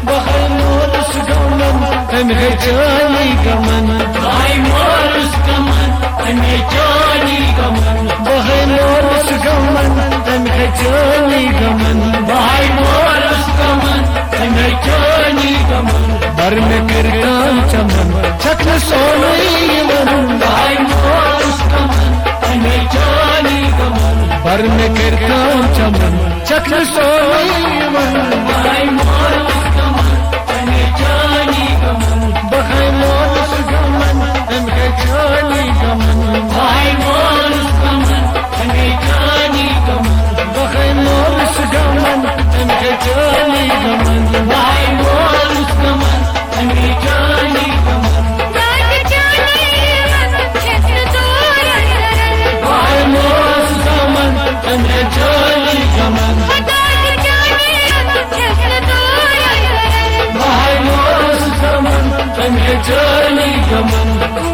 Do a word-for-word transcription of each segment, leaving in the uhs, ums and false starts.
بہٕ ہاے مورُس غمن، أمۍ ہیٚچھٲنی غمن۔ بہٕ ہاے مورُس غمن، أمۍ ہیٚچھٲنی غمن۔ بہٕ ہاے مورُس غمن، أمۍ ہیٚچھٲنی غمن۔ بہٕ ہاے مورُس غمن، أمۍ ہیٚچھٲنی غمن۔ بر مےٚ کٔرۍ کٲم چمن، چھکھ نہٕ سونُے یِوان۔ بہٕ ہاے مورُس غمن، أمۍ ہیٚچھٲنی غمن۔ بر مےٚ کٔرۍ کٲم چمن، چھکھ نہٕ سونُے یِوان۔ بہٕ ہاے مورُس غمن، أمۍ ہیٚچھٲنی غمن۔ بہٕ ہاے مورُس غمن، أمۍ ہیٚچھٲنی غمن۔ بہٕ ہاے مورُس غمن، أمۍ ہیٚچھٲنی غمن۔ بہٕ ہاے مورُس غمن، أمۍ ہیٚچھٲنی غمن۔ بہٕ ہاے مورُس غمن، أمۍ ہیٚچھٲنی غمن۔ دادِ جانٕے یِوان چھَس نہٕ دوٗر کران۔ بہٕ ہاے مورُس غمن، أمۍ ہیٚچھٲنی غمن۔ دادِ جانٕے یِوان چھَس نہٕ دوٗر کران۔ بہٕ ہاے مورُس غمن، أمۍ ہیٚچھٲنی غمن۔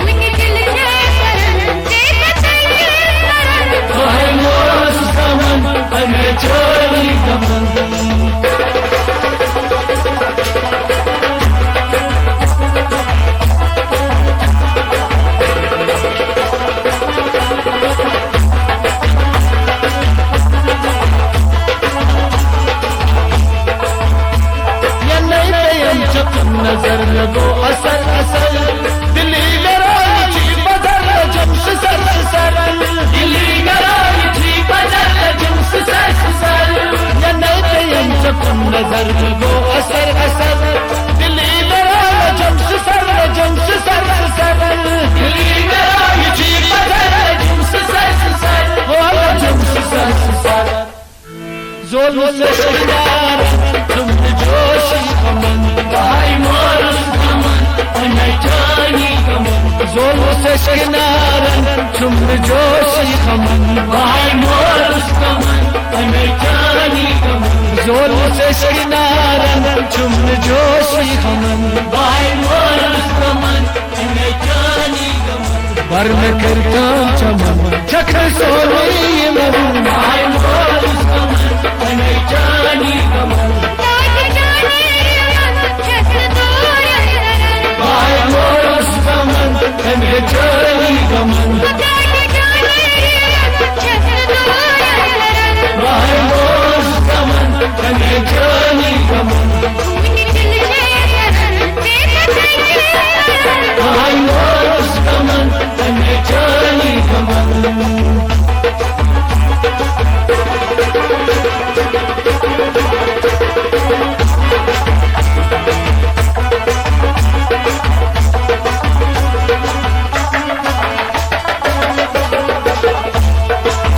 وٕنہِ دِلہٕ چھے کران، ژےٚ پَتہٕ یہِ کران۔ بہٕ ہاے مورُس غمن، أمۍ ہیٚچھٲنی غمن۔ یَنَے پیٚیَم ژےٚ کُن نظر، مےٚ گوٚو اثر اثر۔ دِلی گرٲے چھی بزر لٔجِم سٕسر سٕسر۔ دِلی گرٲے چھی بزر لٔجِم سٕسر سٕسر۔ یَنَے پیٚیَم ژےٚ کُن نظر، مےٚ گوٚو اثر اثر۔ دِلی گرٲے لٔجِم سٕسر لٔجِم سٕسر سٕسر۔ دِلی گرٲے چھی بزر لٔجِم سٕسر سٕسر۔ او لٔجِم سٕسر سٕسر۔ زولُس أسۍ کِنارَن، تِم تہِ جوشی غمن۔ بہٕ ہاے مورُس غمن، أمۍ ہیٚچھٲنی غمن۔ زولُس أسۍ کِنارَن، تِم تہِ جوشی غمن۔ بہٕ ہاے مورُس غمن، أمۍ ہیٚچھٲنی غمن۔ زولُس أسۍ کِنارَن، تِم تہِ جوشی غمن۔ بہٕ ہاے مورُس غمن، بر مےٚ کٔرۍ کٲم چمن، چھکھ نہٕ سونُے یِوان۔ بہٕ ہاے مورُس غمن، أمۍ ہیٚچھٲنی غمن۔ بہٕ ہاے مورُس غمن، أمۍ ہیٚچھٲنی غمن۔ بہٕ ہاے مورُس غمن، أمۍ ہیٚچھٲنی غمن۔ بہٕ ہاے مورُس غمن، أمۍ ہیٚچھٲنی غمن۔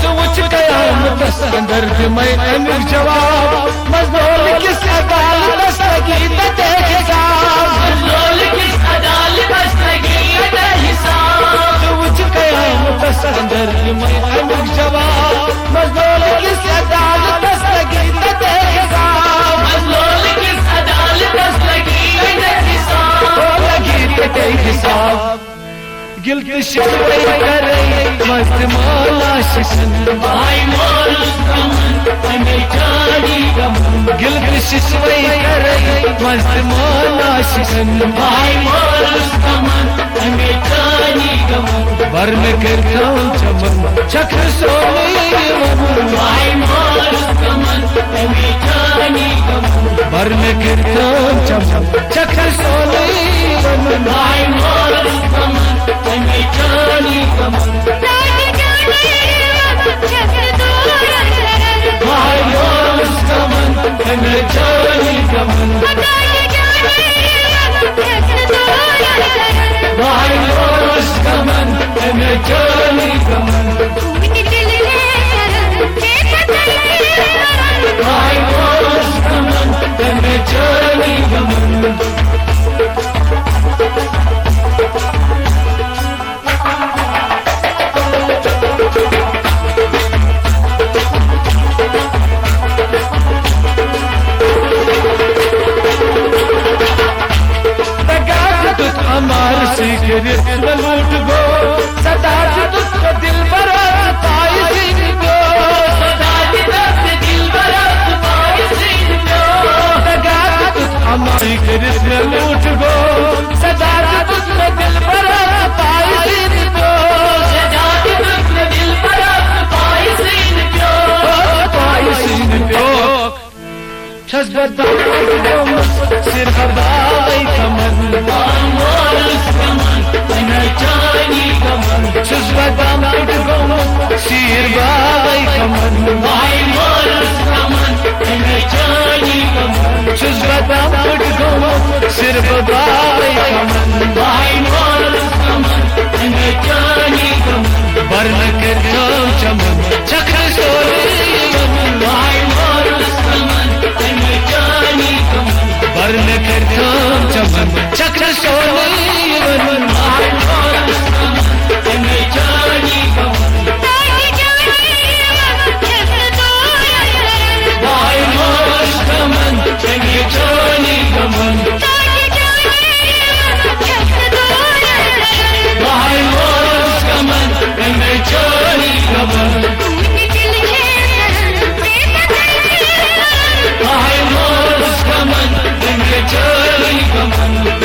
ژٕ وٕچھ قیامتس اندر دِمے امیُک جواب۔ مزلول کِس عدالتس لگی تتے حساب۔ مزلول کِس عدالتس لگی تتے حساب۔ ژٕ وٕچھ قیامتس اندر دِمے امیُک جواب۔ مزلول کِس عدالتس لگی تتے حساب۔ مزلول کِس عدالتس لگی تتے حساب۔ او لگی تتے حساب۔ گِلہٕ تہٕ شِکوے کرے مزدمان عاشقن۔ بہٕ ہاے مورُس غمن، أمۍ ہیٚچھٲنی غمن۔ گِلہٕ تہٕ شِکوے کرے مزدمان عاشقن۔ بہٕ ہاے مورُس غمن، أمۍ ہیٚچھٲنی غمن۔ بر مےٚ کٔرۍ کٲم چمن، چھکھ نہٕ سونُے یِوان۔ بہٕ ہاے مورُس غمن، أمۍ ہیٚچھٲنی غمن۔ بر مےٚ کٔرۍ کٲم چمن، چھکھ نہٕ سونُے یِوان۔ بہٕ ہاے مورُس غمن، أمۍ ہیٚچھٲنی غمن۔ بہٕ ہاے مورُس غمن، أمۍ ہیٚچھٲنی غمن۔ بہٕ ہاے مورُس غمن، أمۍ ہیٚچھٲنی غمن۔ بہٕ ہاے مورُس غمن، أمۍ ہیٚچھٲنی غمن۔ کٔرِتھ مےٚ لوٗٹھ گوٚو، سجا تہِ دیُت مےٚ دِلبرس پایہِ سٕنٛدِ پیوٚو۔ سجا تہِ دیُت مےٚ دِلبرس پایہِ سٕنٛدِ پیوٚو۔ پایہِ سٕنٛدِ پیوٚو۔ چھَس بہٕ دَپان گوٚمُت صرف باے کمن۔ باے مولس کمن، اَمے چانی کمن۔ چھُس بہٕ دَپان گوٚمُت سیٖر باے کمن۔ باے مولس کمن، اَمے چانی کمن۔ چھُس بہٕ دَپان گوٚمُت صرف باے کمن۔ باے مولس کمن، اَمے چانی کمن۔ برنہٕ کٔرۍ کٲم چمن، چھکھ سورُے یِوان۔ باے مولس کمن، اَمے چانی کمن۔ برنہٕ کٔرۍ کٲم چمن، چھکھ سورُے یِوان۔ باے مولس کمن، اَمے چانی کمن۔ باے مولس کمن، اَمے چانی کمن۔ باے مولس کمن، اَمے چانی کمن۔ باے مولس کمن، اَمے چانی کمن۔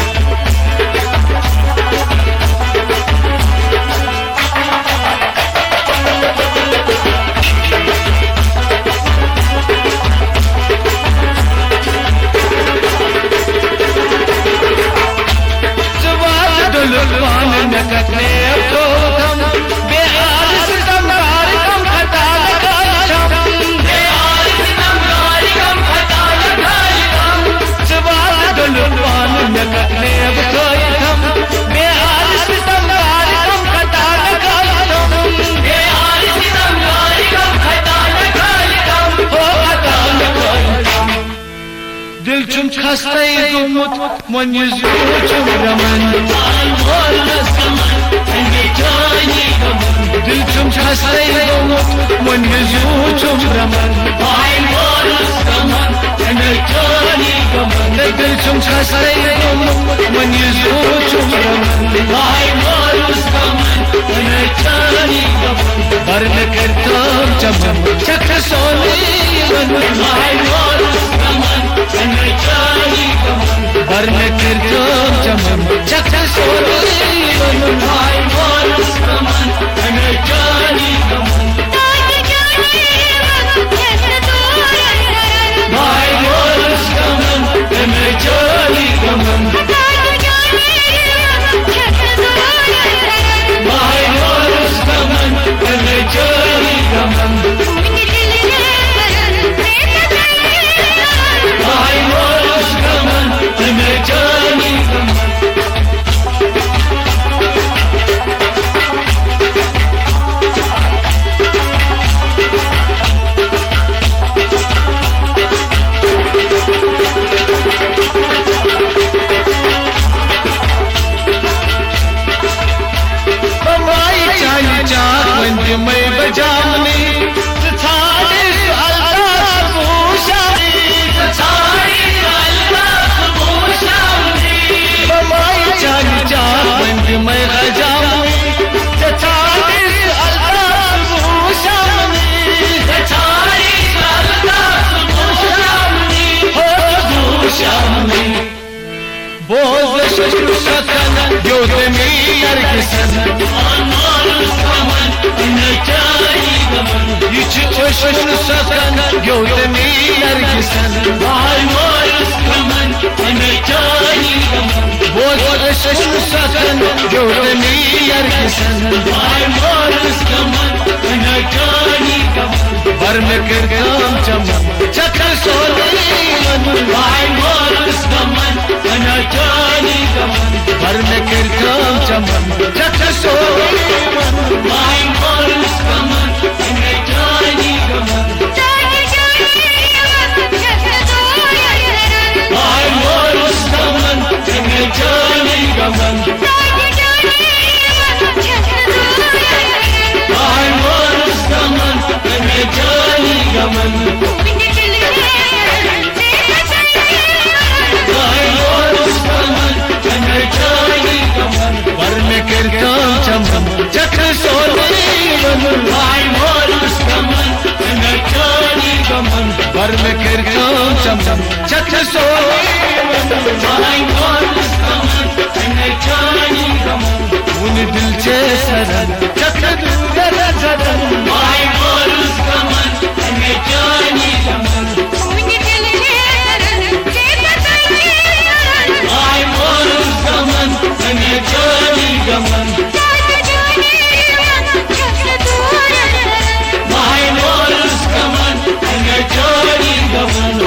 ژٕ وات ڈُلُک پانہٕ مےٚ کتھ نیب تھوٚوتھم۔ بے آز ستم کار کم خطا لگٲیتھم۔ بے آز ستم کار کم خطا لگٲیتھم۔ ژٕ وات ڈُلُک پانہٕ مےٚ کتھ نیب تھوٚوتھم۔ بے آز ستم کار کم خطا لگٲیتھم۔ بے آز ستم کار کم خطا لگٲیتھم۔ ہو خطا لگٲیتھم۔ دل چھُم خستَے گوٚمُت، وۄنۍ یہِ زیوٗٹھ چھُم رَمان۔ دل چھُم خستَے گوٚمُت، وۄنۍ یہِ زیوٗٹھ چھُم رَمان۔ دل چھُم خستَے گوٚمُت، وۄنۍ یہِ زیوٗٹھ چھُم رَمان۔ برنہٕ کٔرۍ کٲم چمن، چھکھ سونٕے یِوان۔ برنہٕ کٔرۍ کٲم چمن، چھکھ سونٕے یِوان۔ بمائی چانی چاک وندی مئی بجامنی، ژٕ ژھانڈ سُہ الطاف سُہ بوٗشامنی۔ ژٕ ژھانڈ سُہ الطاف سُہ بوٗشامنی۔ بمائی چانی چاک وندی مئی بجامنی، ژٕ ژھانڈ سُہ الطاف سُہ بوٗشامنی۔ ژٕ ژھانڈ سُہ الطاف سُہ بوٗشامنی۔ ہو سُہ بوٗشامنی۔ بوز ششم سکن گیوتمی نرگسن۔ یہ چھ ششم سکن گیوتمی نرگسن۔ بوز ششم سکن گیوتمی نرگسن۔ بر مےٚ کٔرۍ کٲم چمن، چھکھ سونٕے یِوان۔ بر مےٚ کٔرۍ کٲم چمن، چھکھ سونٕے یِوان۔ بر مےٚ کٔرۍ کٲم چمن، چھکھ سونٕے یِوان۔ بر مےٚ کٔرۍ کٲم چمن، چھکھ سونٕے یِوان۔ دل چھ سرن، چتھ دور نظرن۔ ماے مورس غمن، ہمیں جانی غمن۔ ماے مورس غمن، ہمیں جانی غمن۔ ماے مورس غمن، ہمیں جانی غمن۔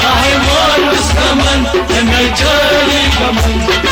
ماے مورس غمن، ہمیں جانی غمن۔